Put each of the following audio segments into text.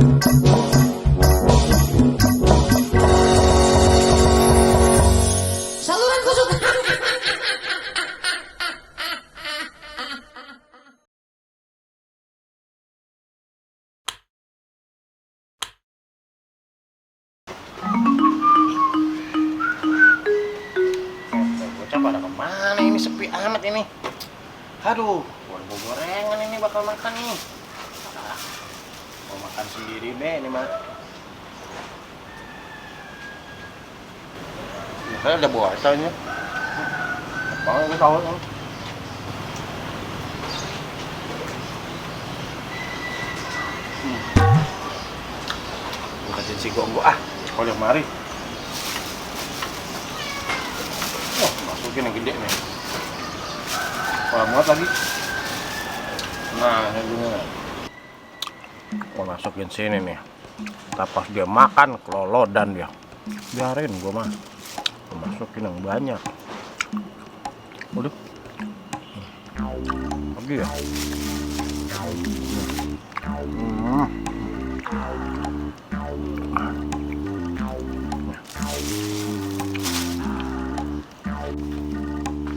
Saluran kusuk. Bocah pada kemana ini, sepi amat ini. Aduh, gua gorengan ini bakal makan nih. Mau makan sendiri deh ini mah. Makanya ada buatannya. Banget ini tahu kan. Bukain si gonggo kalau yang mari. Wah, masukin yang gede nih. Wah, muat lagi. Nah, ini dulu. Gua masukin sini nih. Ntar pas dia makan, kelolodan dia. Biarin gua mah. Gua masukin yang banyak. Udah. Lagi ya.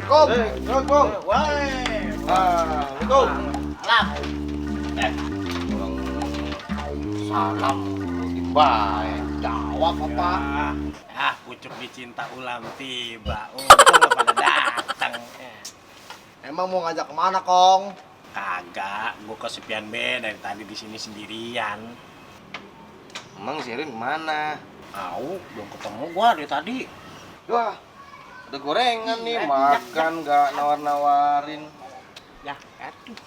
Kom, kom. Assalamualaikum. Salam. Baik. Jawab apa? Pucuk dicinta ulam tiba. Untung lo pada datang. Emang mau ngajak kemana, Kong? Kagak, gua kesepian be dari tadi di sini sendirian. Emang si Rin kemana? Au, belum ketemu gua dari tadi. Wah, ada gorengan nih, makan nggak nawar-nawarin. Ya, aduh.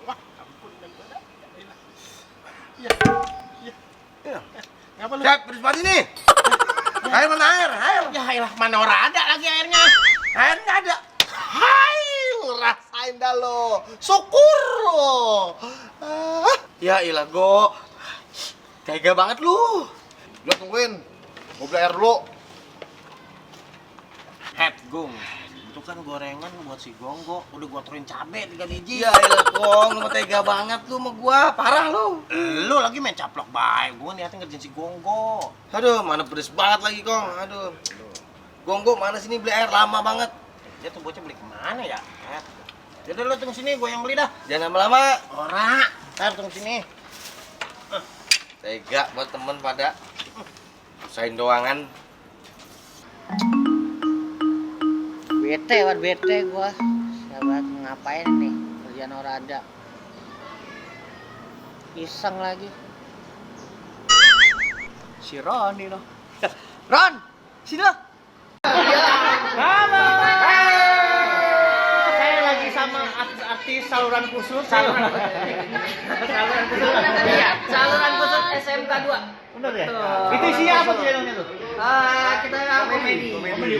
Wah, ampun daripada. Ngapa lu? Siap, beres mati nih. Air mana air? Air. Ya elah, mana orang ada lagi airnya. Air nggak ada. Hai, rasain dah lo. Syukur lo. Ya ilah, Go. Tega banget lu. Udah tungguin. Mau beli air dulu. Head gung. Itu kan gorengan buat si Gonggo. Udah gua turunin cabe 3 biji. Ya ilah, Kong. Lu tega banget lu sama gua. Parah lu. Lu lagi main caplok baik. Gua niatnya ngerjain si Gonggo. Aduh, mana pedes banget lagi, Kong. Aduh. Gonggo mana sini beli air lama banget. Dia tuh bocah beli kemana ya? Yaudah lu tunggu sini, gua yang beli dah. Jangan lama-lama. Ora, ntar tunggu sini. Tega buat temen pada usahain doangan. Bete gua. Sahabat ngapain nih? Kerjaan orang ada. Iseng lagi. Si Roni loh. Ron, sini lo. Halo. Saya lagi sama artis saluran khusus. Saluran khusus. Iya, saluran khusus SMK 2. Bener ya? Betul. Itu isinya apa tuh channelnya tuh? Kita komedi.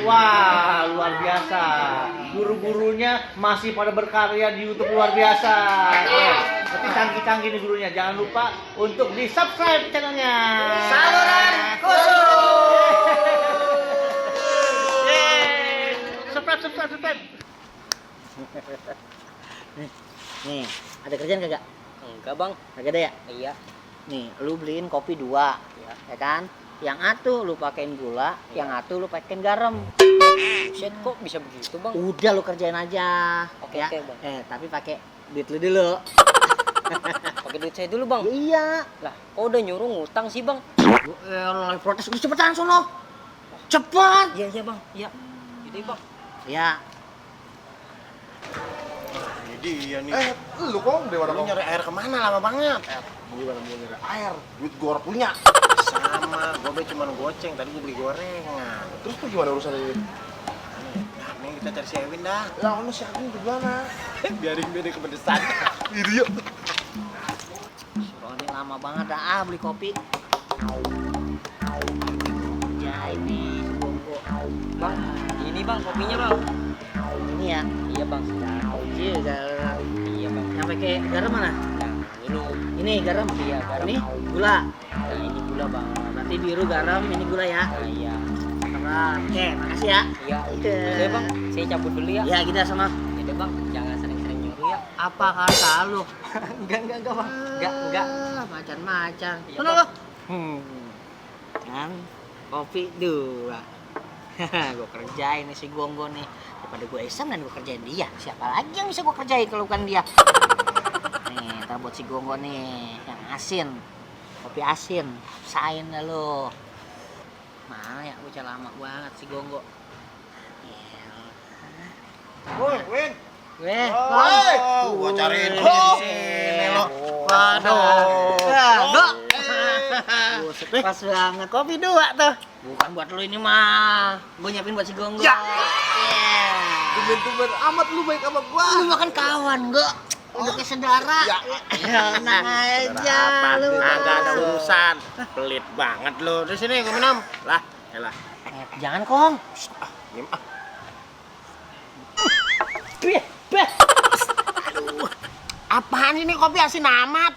Wah, luar biasa. Guru-gurunya masih pada berkarya di YouTube luar biasa. Tapi canggih-canggih nih gurunya. Jangan lupa untuk di-subscribe channelnya. Saluran khusus. Yeay. Subscribe. Nih, ada kerjaan kagak? Enggak bang, Kagak ada ya? iya. Nih, lu beliin kopi 2, ya kan? Yang atu lu pakein gula, yang atu lu pakein garam. Shit, kok bisa begitu bang? Udah lu kerjain aja. Oke, ya. oke, Bang. Tapi pakai duit lu dulu. Pakai duit saya dulu bang. Ya, iya. Lah, kok udah nyuruh ngutang sih bang? Lu protes udah cepetan sono. Cepat. Iya bang, iya. Gitu bang. Ya. Ini dia nih. Lu Kong, dewa Lu Kong. nyari air kemana lama banget? Gimana mau nyari air? Duit gua orang punya. Sama, gua cuma goceng, tadi gua beli gorengan. Terus tuh gimana urusan ini? Nah, nih kita cari si Ewin dah. Ya, lu si Agung di mana? Biarin dia kepedesan. Ini dia. Si Roni lama banget dah beli kopi. Ya ini si Bongko. Bang, ini bang kopinya bang. Ini ya. Iya bang. Iya, garam. Iya bang. Yang pakai garam mana? Nah, Ini garam. Iya, garam. Ini gula. Nah, ini gula bang. Berarti biru garam, ini gula ya. Nah, iya. Oke, makasih ya. Iya. Oke bang, saya cabut dulu ya. Ya, kita sama. Jadi bang, jangan sering-sering nyuruh ya. Apa kata lu? Enggak bang. Enggak. Macan-macan. Iya, Sana Bang. lu. Kan kopi 2. Gue kerjain nih si Gonggo nih. Daripada gue iseng dan gue kerjain dia. Siapa lagi yang bisa gue kerjain kalau bukan dia? Nih, ntar buat si Gonggo nih. Yang asin. Kopi asin. Sain dah lu. Mana ya? Bocah lama banget si Gonggo. Woi, Win. Weh, Gua cariin di sini lo. Waduh. Dok. Buset, Pas banget. Kopi 2 tuh. Bukan buat lu ini mah. Gue nyiapin buat si Gonggo. Ya. Yeah. Tumben-tumben amat lu baik sama gua. Lu mah kan kawan, gak? Udah kayak saudara. Ya. Tenang aja lu. Agak ada urusan. Pelit banget lu. Di sini gua minum. Lah, elah. Jangan, Kong. Diam ah. Apaan ini kopi asin amat?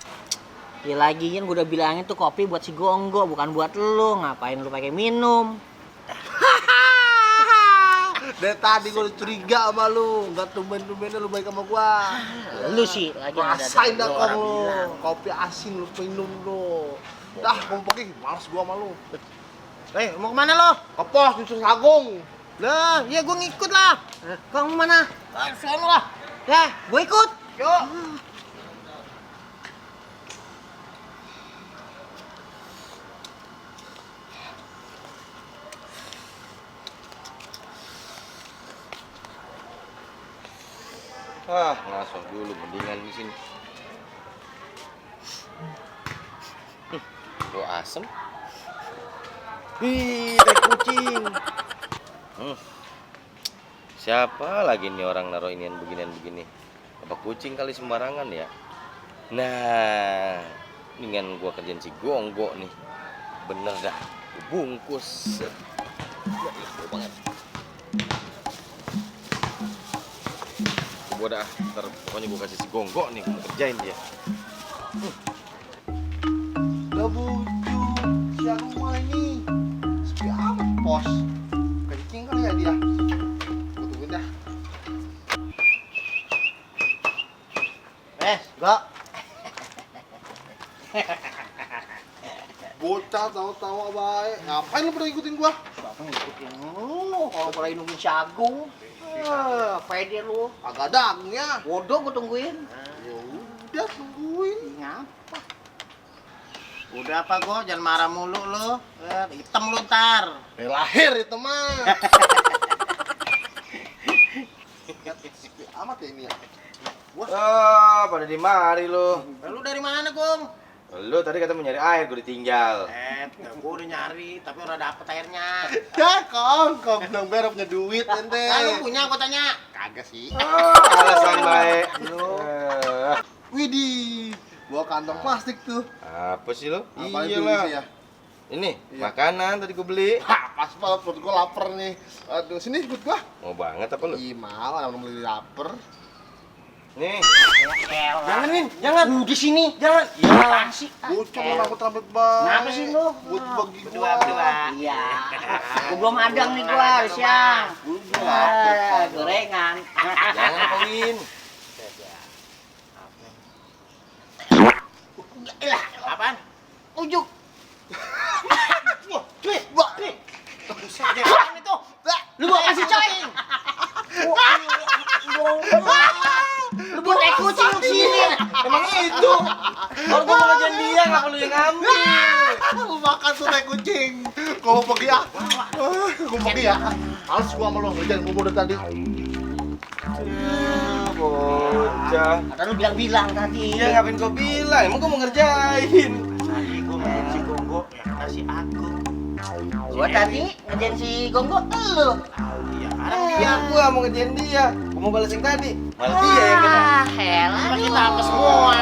Ya lagian gue udah bilangin tuh kopi buat si Gonggo, bukan buat lu. Ngapain lu pakai minum? Dari tadi gua udah curiga sama lu. Enggak tumben-tumbennya lu baik sama gua. Lu sih lagi Rasain dah lu kong orang lu. bilang. Kopi asin lu minum lu. Dah, gua pergi. Males gua sama lu. Mau kemana lo? Ke pos di Sagung. Lah, ya gua ngikut lah. Kong mana? Sono lah. Ya, gue ikut. Yuk. Ngaso dulu mendingan di sini. Bau asem. Teh kucing. Siapa lagi nih orang naruh inian beginian? Apa kucing kali sembarangan ya? Nah, mendingan gua kerjain si Gonggo nih. Bener dah, gua bungkus. Ya, bau banget. Gua dah, ntar pokoknya gua kasih si Gonggo nih, gua mau kerjain dia. Udah bujuk. Siang rumah ini. Sepi amat pos. Kencing kali ya dia. Gua tungguin dah. Enggak. Bocah tawa-tawa baik. Ngapain lu pada ngikutin gua? Siapa ngikutin lu? Kalau pernah nungguin si Agung. Pede lu. Agak dangnya. Bodoh gue tungguin. Ya udah tungguin. Ngapa? Udah apa gua, jangan marah mulu lu. Hitam lu ntar. Lahir itu mah. Sepi amat ya ini ya. Pada di mari lu. Lu dari mana, Gong? Lu tadi kata mau nyari air, gua ditinggal. Gua udah nyari, tapi udah dapet airnya. Ya kong bilang beres punya duit ente. Lu punya, gua tanya. Kagak sih. Alasan baik. Widih, bawa kantong plastik tuh. Apa sih lu? Apaan Iya tuh lah. isinya? Ini Iya. makanan tadi gua beli. Pas banget perut gua lapar nih. Aduh, sini ikut gua. Mau banget apa lu? Ih, mau orang beli lapar. Nih. Jangan, Win, jangan. di sini. Jangan. Iya sih. Bocah lu rambut banget. Kenapa sih lu? Buat bagi Berdua. gua. Iya. Gua belum madang nih gua siang. Gua lapar. Gorengan. Jangan apa Win? Ilah, Apaan? ujuk. Apaan itu? Lu mau kasih coy? Lu buat kayak kucing lu sini. Emang itu. Kalau gua mau ngajarin dia, ngapa lu yang ngambil? Lu makan tuh kayak kucing. Gua mau pergi ya. Gua pergi ya. Harus gua sama lu ngerjain bubur dari tadi. Bocah. Kata lu bilang-bilang tadi. Iya, ngapain gua bilang? Emang gua mau ngerjain. Tadi gua ngeliat si Gonggo yang kena si Agung. Gua tadi ngerjain si Gonggo lu. Iya, Dia gua mau ngerjain dia. Gua mau balas yang tadi. Malah dia yang kena. Helah, kita apa semua?